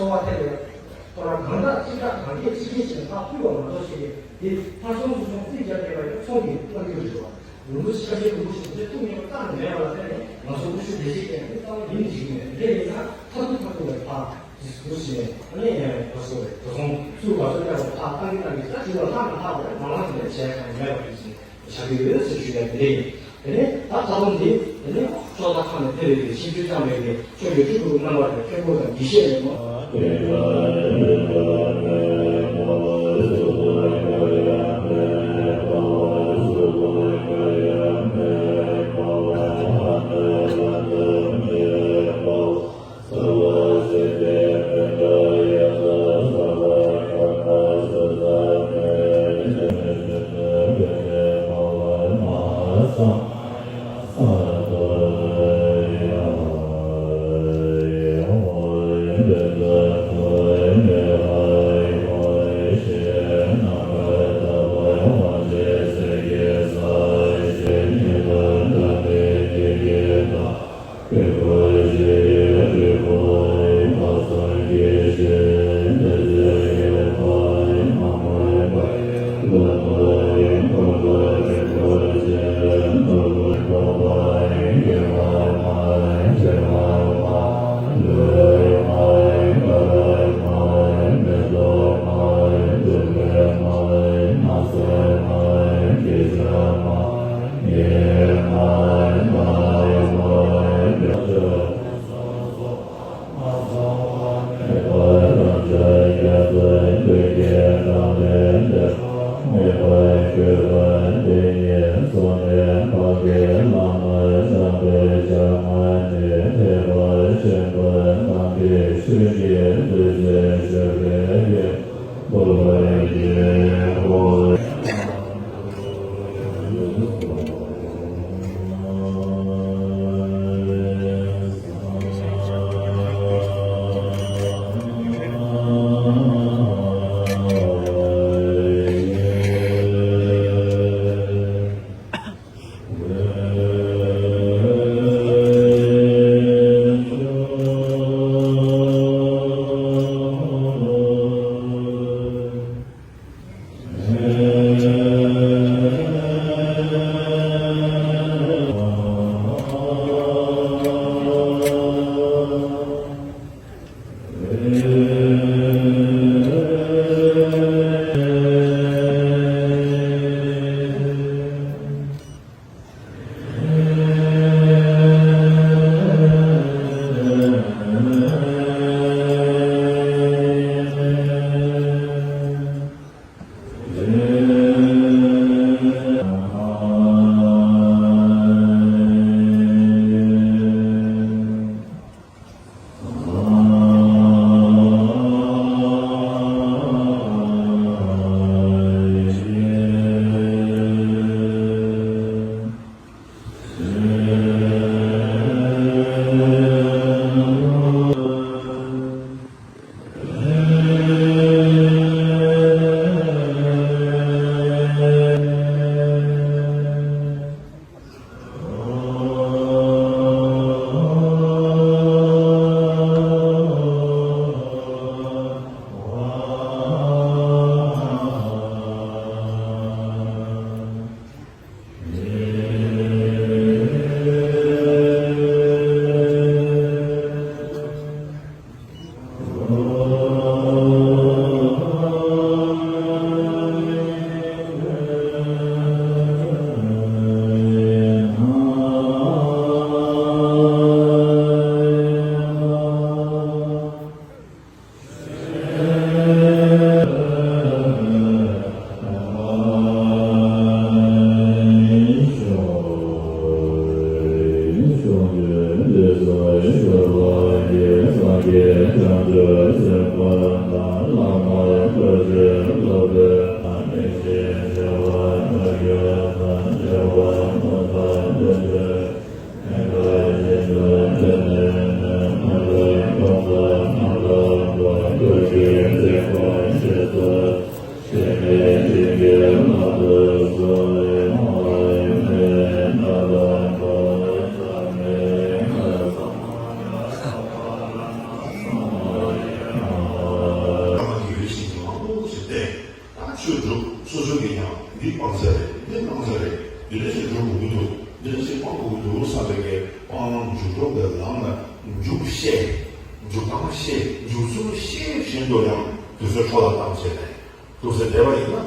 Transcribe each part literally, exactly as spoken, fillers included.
ཐོག་ཐད་ལས། ཁོ་རང་གང་དག་གཅིག་གྲགས་གང་རྒྱས་ཕྱི་རྒྱལ་ཞེས་ཐག་ཕུལ་བ་མ་གཏོགས་ཤེས་ཀྱི་འདི་ཕར་ཚོང་ཚུར་ཚོང་རྩིས་རྒྱག་བསྡད་པ་ཡང་ཚོང་གི་རྣམ་འགྱུར་རེད་བ། ལུང་རིགས་ཤེས་བྱའི་ལུང་ཞིག་ཚེ་ཐུག་ཉེ་བ་རྟག་ཏུ་མེད་པ་ལ་བརྟེན་ནས་ང་ཚོ་དབུ་ཤུགས་བདེ་སྐྱིད་ཀྱང་འདི་ལྟ་བུ་ཡིན་འགྲིག་གི་མེད། དེ་འདྲ་ཡིན་ན་མཐར་ཐུག་མཐར་ཐུག་ལ་ཕར་འདི་ཟུར་ཞིག་ནས་ཨ་ནེ་ཡང་ཡང་བ་སོ་རེད། བྲོ་ཚོང་ཚུར་བ་སོ་རྒྱག་པ་ཕར་བཏང་གི་བཏང་གི་ས་དྲི་བ་ལྷག་མ་ལྷག་པ་རེད། མ་ལྷག་ས་ནས་བྱས་ཀྱང་ཡག་པ་ཡིན་ཟེར། བྱ་རྒྱུ་ཡོད་ཟེར་ཞུ་ཡ་དེ་འདྲ་ཡིན། དེ་ནས་ད་ཁ་སང་འདི་དེ་ནས་ཕྱོགས་མཐའ་ཁག་ནས་ཕེབས་པའི་གི་ཆིབས་བསྒྱུར་བསྐྱངས་པའི་གི་ཆོས་ཀྱི་སྤྲུལ་སྐུ་རྣམ་པ་དང་མཁན་པོ་དང་དགེ་བཤེས་རྣམས་ལ། འགྲོ་བའི་ལམ་ལ་འཇུག་ཤེས། འཇུག་སྟངས་ཤེས། འཇུག་ཚུལ་ཤེས་བཞིན་དུ་ཡང་དུས་ཚོད་འཕྲོ་བརླག་བཏང་བྱས་ནས་འདུག་སེ་བསྡད་པ་ཡིན་ན།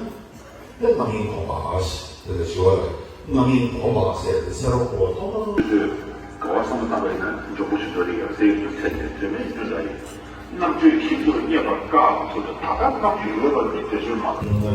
དེ་རྣམ་གཡེང་སྒོམ་པ་ཞེས་དེ་ལ་ཞུ་བ་རེད། རྣམ་གཡེང་སྒོམ་པ་ཟེར་ཏེ་ཟེར་རོ་གོ་ཐོག་མར། ག་བ་བསམ་བློ་བཏང་བ་ཡིན་ན་མགྱོགས་པོ་ཞིག་འགྲོ་རེད་ཡ་ཟེར་ཡོད་ཚད་དེ་དོན་མེད་སྐྱོན་ཟ་ཡིན། རྣམ་དཔྱོད་ཁྱིམ་དུ་རྙེད་པར་དཀའ་ཚུལ་དུ་ད་ལྟ་རྣམ་དཔྱོད་ཡོད་པ་འདི་དེ་བརྗོད་མ།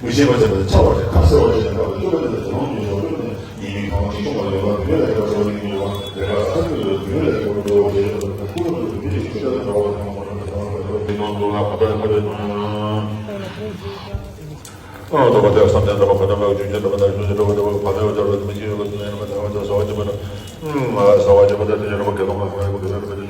མི་ཤེས་པ་བྱས་པ་ཆགས་པ་དེ་ཁ་གསལ་བ་ཅན་དག་ལ་ཅི་ལས་ཀ་སེམས་ནས་འབད་བར་བར་ཉིད་ནས་རོགས་པ་དང་ཉིད་མི་ཉིད་ཀྱི་ཐོག་མ་ཅིག་ཆུང་བ་ཡོད་པ་བོད་ལ་ཡོད་པ་ཟེར་བ་ཉིད་ཡོད་པ་ལས་ཀ་ཁ་ཚུགས་ཡོད་བོད་ལ་ཡོད་པ་འགྲོ་བ་ཞེས་པ་ཁུ་རུ་ཚུགས་བོད་ཀྱི་ཤུགས་ཆེ་ལ་འགྲོ་བ་དང་མ་འགྲོ་བ་དང་བོད་ཀྱི་ནང་དུ་ལ་བ་དང་ཁ་བའི་ཐོག་ཨོ་ད་བ་དེ་བསམ་གཏན་ད་བ་ཁ་ད་བ་ཇུ་ཇ་ད་བ་ད་ཇུ་ཇ་ད་བ་ད་བ་ཁ་ད་བ་ད་བ་མི་ཤེས་ཡོད་པ་ད་བ་ད་བ་ད་ས་བ་ཇ་བ་ད་ས་བ་ཇ་བ་ད་ད་ཡ་ད་བ་ག་ལོ་ང་ཁ་ཡ་བ་ག་ལོ་ང་